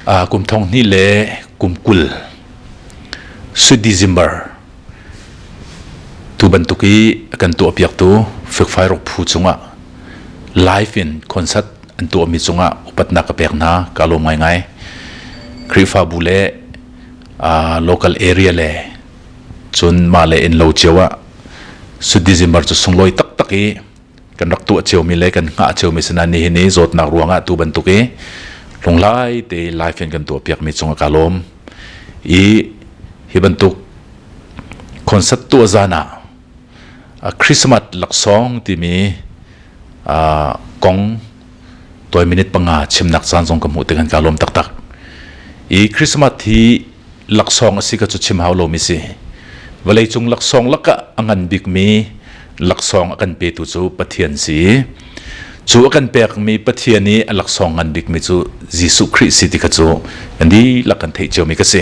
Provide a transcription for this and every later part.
Kum thong hnih le kum 20 Sui December tu bantuk i a kan tuahpiaktu fikfai ruk phu cungah live in concert an tuahmi cungah upatnak ka pek hna, ka lawm ngaingai. Khrihfabu le local area le cun mah le innlo cio ah Sui December cu sunglawi taktak i kan rak tuah ciomi le kan hngah ciomi sinain nihin i zawtnak ruangah tu bantuk i lunglai te live in kan tuahpiakmi cungah ka lawm. I hi bantuk concert tuah zan ah Christmas laksawng timi kong tawi minute 5 chimnak caan zong ka hmuh tikhan ka lawm taktak. I Christmas hi laksawng a si ka cu chim hau lomi si. Vawleicung laksawng lakah a ngan bikmi laksawng a kan petu cu Pathian si. Cu a kan pekmi Pathian i a laksawng ngan bikmi cu Jesuh Khrih si ti kha cu kan dihlak kan theih ciomi ka si.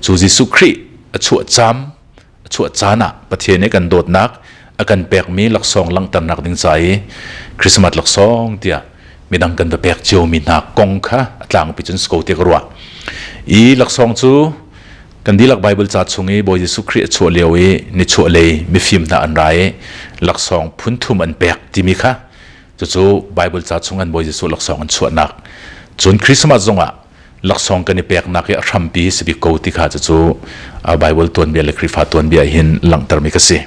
Cu Jesuh Khrih a chuah cam a chuah caan ah Pathian i kan dawtnak a kan pekmi laksawng langhternak ding ca i Christmas laksawng tiah midang kan va pek ciomi hna kong kha a tlangpi cun si ko tiah ka ruah. I laksawng cu kan dihlak Bible ca chung i Bawi Jesuh Khrih a chuah lio i nichuah lei mifim hna an ra i laksawng phun thum an pek timi kha cucu Bible ca chung an Bawi Jesuh laksawng an chuahnak. Cun Christmas zongah laksawng kan i peknak i a hrampi si bik ko ti kha cucu Bible tuanbia le Khrihfa tuanbia hin langhtermi ka si.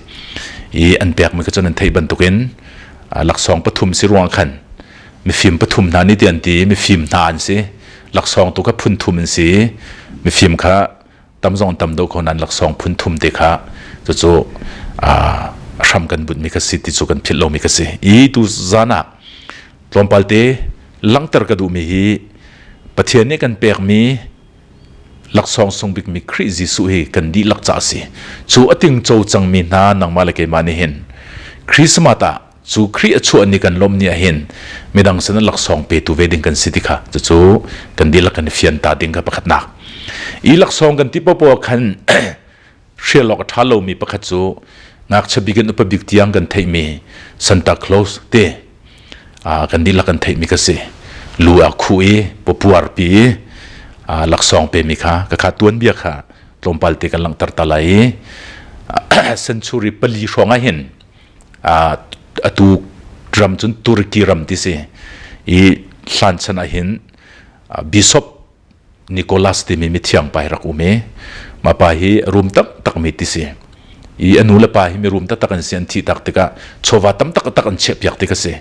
I an pekmi kha cun an theih bantukin laksawng pathum si ruang khan mifim pathum hna nih ti an ti, mifim hna an si. Laksawng tu kha phun thum an si. Mifim kha tam zong tam do ko nan laksawng phun thum te kha cucu a hram kan bunhmi kha si ti cu kan philh lomi ka si. I tu zan ah tlawmpal te langhter ka duhmi hi Pathian nih kan pekmi laksawng sung bikmi Khrih Jesuh hi kan dihlak ca a si. Cu a tingco cangmi hna nangmah le keimah nih hin Christmas ah cu Khrih a chuah ni kan lawmh ni ah hin midang sin ah laksawng petu ve ding kan si ti kha cucu kan dihlak kan i fian ta ding kha pakhatnak. I laksawng kan ti popoh ah khan hrial awk a ṭha lomi pakhat cu ngakchia bik in upa bik tiang kan theihmi Santa Claus te kan dihlak kan theihmi ka si. Lu a khuh i papuar pi i laksawng pemi kha ka kha tuanbia kha tlawmpal te kan langhter ta lai i century 4 hrawng ah hin atu ram cun Turkey ram ti si i hlan chan ah hin bishop Nicholas timi mithiang pa hi rak um i mah pa hi rum taktakmi ti si. I a nu le pa hi mirum taktak an si, an thih tak tikah chawva tam taktak an chiahpiak ti ka si.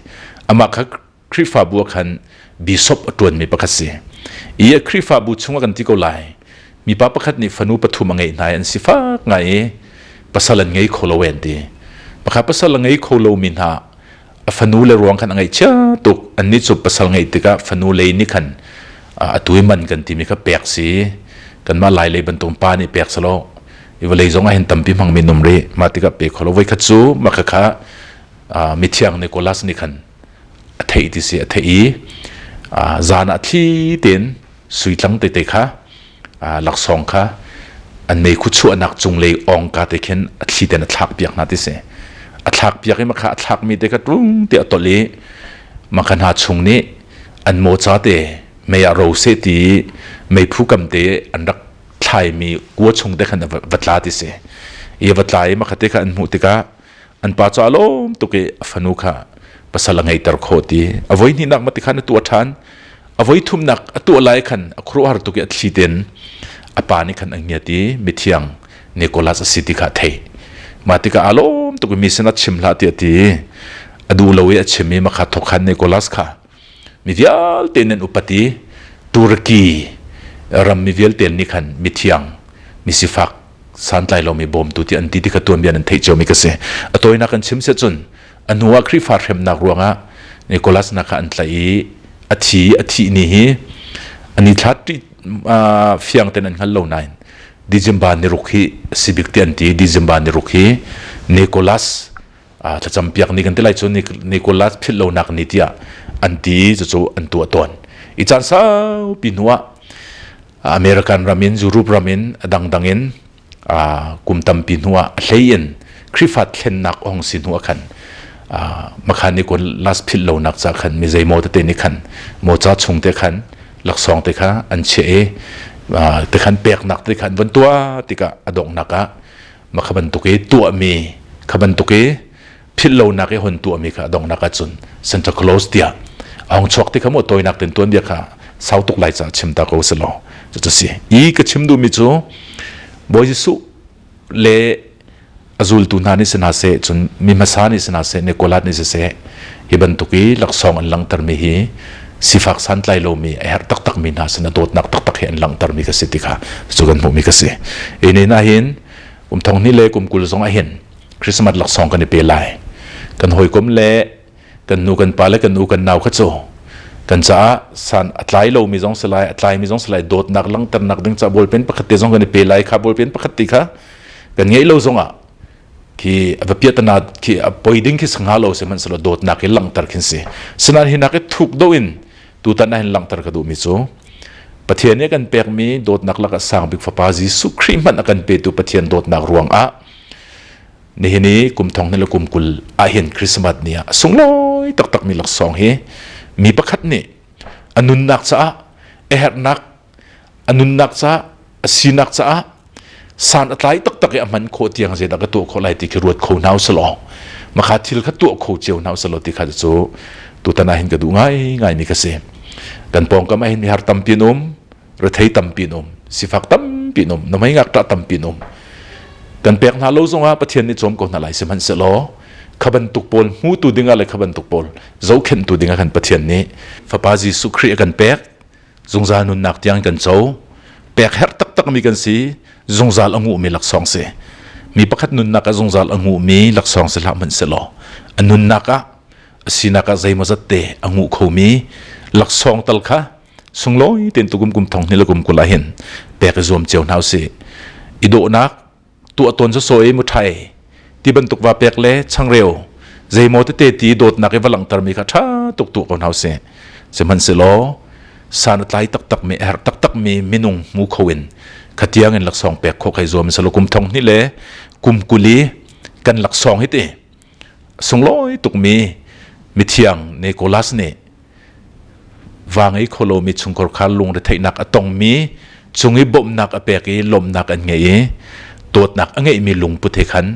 Amah kha Khrihfabu ah khan bishop a ṭuanmi pakhat si. I a Khrihfabu chungah kan ti ko lai. Mipa pakhat nih fanu pathum a ngeih hna i an sifak ngai i pasal an ngei kho lo an ti. Pakhat pasal a ngei kho lomi hna a fanu le ruang khan a ngaihchia tuk. Annih cu pasal ngeih tikah fanu lei nih khan atu i man kan timi kha pek si. Kanmah Lai lei bantuk pa nih pek selaw i vawlei zong ah hin tampi hmangmi num rih. Mah tikah pe kho lo. Voikhat cu mah khakha mithiang Nicholas nih khan a theih ti si, a theih i zan ah thli tein sui tlang tete kha laksawng kha an meikhu chuahnak cunglei ongka te khin a thli ten a thlak piak hna ti si. A thlak piak i makha a thlakmi te kha tlung te a tolh i makha hna chung nih an mawca te mei ah ro seh ti meiphu kam te an rak thlaimi kua chung te khan va tla ti si. I va tla i makha te kha an hmuh tikah an pa cu a lawm tuk i a fanu kha pasal a ngeihter khawh ti. A voi hnihnak ma ti khan a tuah ṭhan. A voi thumnak a tuah lai khan a khuaruahhar tuk i a thli tein a pa nih khan a ngiat i mithiang Nicholas a si ti kha a theih. Mah tikah aa lawm tuk i mi sinah chim hlah tiah a ti. A duh lo i a chim i makha thawk khan Nicholas kha mi vialte nan upat i Turkey ram mi vialte nih khan mithiang misifak santlai lomi bawmtu ti an ti ti kha tuanbia nan theih ciomi ka si. A tawinak kan chim siah cun a hnu ah Khrihfa hremnak ruangah Nicholas na kha an tlaih i a thi a thih ni hi ani thla fiang ten an hngal lo nain December ni ruk hi si bik ti an ti. December ni ruk hi Nicholas thlacam piak ni kan ti lai cu, Nicholas philh lonak ni tiah an ti. Cucu an tuah tawn i caan saupi hnu ah American ram in, Europe ram in, a dangdang in kum tampi hnu ah, a hlei in Khrihfa thlennak ong si hnu ah khan makhan ni kun last philh lonak ca khan mi zeimaw tete nih khan mawca chung te khan Laksawng te kha an chiah i te khan peknak te khan van tuah tikah a donghnak ah ma kha bantuk i tuahmi kha bantuk i philh lonak i hon tuahmi kha a donghnak ah cun Santa Claus tiah a hung chuak ti kha mu tawinak ten tuan bia kha sau tuk lai caah chim ta ko si law cu si i ka chim duhmi cu Bawi Jesuh le a zultu hna nih si hna seh cun mi hmasa nih si hna seh Nicholas nih siseh hi bantuk i laksawng an langhtermi hi sifak santlai lomi a herh taktakmi hna sin a dawtnak taktak hi an langhtermi ka si ti kha cu kan hmuhmi ka si. Hi ni na hin kum thong hnih le kum 20 zong ah hin Christmas laksawng kan i pe lai. Kan hawikom le kan nu kan pa le kan u kan nau kha cu kan caah san a tlai lomi zong si lai a tlaimi zong si lai dawtnak langhternak ding ca ballpen pakhat te zong kan i pe lai kha ballpen pakhat ti kha kan ngeih lo zongah khi a va piatana khi a poi ding khi sangha lo sihmanhsehlaw dawtnak i langhter khin si sinain hi nak i thuk do in tutan ah hin langhter ka duhmi cu Pathian nih kan pekmi dawtnak lakah sang bik fapa Jesuh Khrih hmanh a kan petu Pathian dawtnak ruangah nihin i kum thong le kum 20 ahhin Christmas ni ah a sunglawi taktakmi laksawng hi mi pakhat nih a nunnak caah a herhnak a nunnak caah a sinak caah san a tlai taktak i a hman khawh tiang zeidah ka tuah khawh lai ti khi ruat kho hna usalaw makha thil kha tuah kho cio hna usalaw ti kha cu tutan ah hin ka duh ngai ngai mi ka si. Kan pawngkam ah hin mihar tampi an um, rethei tampi an um, sifak tampi an um, namai ngakṭah tampi an um. Kan pek hna lo zongah Pathian nih cawm ko hna lai. Sihmanhsehlaw kha bantuk pawl hmutu dingah le kha bantuk pawl zohkhenhtu dingah khan Pathian nih Fapa Jesuh Khrih a kan pek. Zungzal nunnak tiang kan co. Pek herh taktakmi kan si. Zungzal a nguhmi laksawng si. Mi pakhat nunnak ah zungzal a nguhmi laksawng si hlah hmanhsehlaw a nunnak ah a sinak ah zeimawzat te a nguh khomi laksawng tal kha sunglawi tein tukum kum thong hnih le kum 20 ah hin pek i zuam cio hna usih. I dawhnak tuah tawn sawsawh i muṭhai ti bantuk va pek le changreu zeimaw tete ti dawtnak i va langhtermi kha ṭha tuk tuah ko hna usih. Sihmanhsehlaw san a tlai taktakmi a herh taktakmi minung hmu kho in khatiang in laksawng pek khawh kai zuam selaw kum thong hnih le kum 20 i kan laksawng hi ti sunglawi tukmi mithiang Nicholas nih Va ngei kho lomi chungkhar kha lungretheihnak a tongmi cung i bawmhnak a pek i lawmhnak an ngei i dawtnak a ngeihmi lungput he khan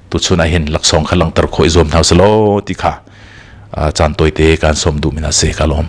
tuchun ah hin laksawng kha langhter khawh i zuam hna usih law ti kha caan tawite kaan sawm duhmi hna si. Ka lawm.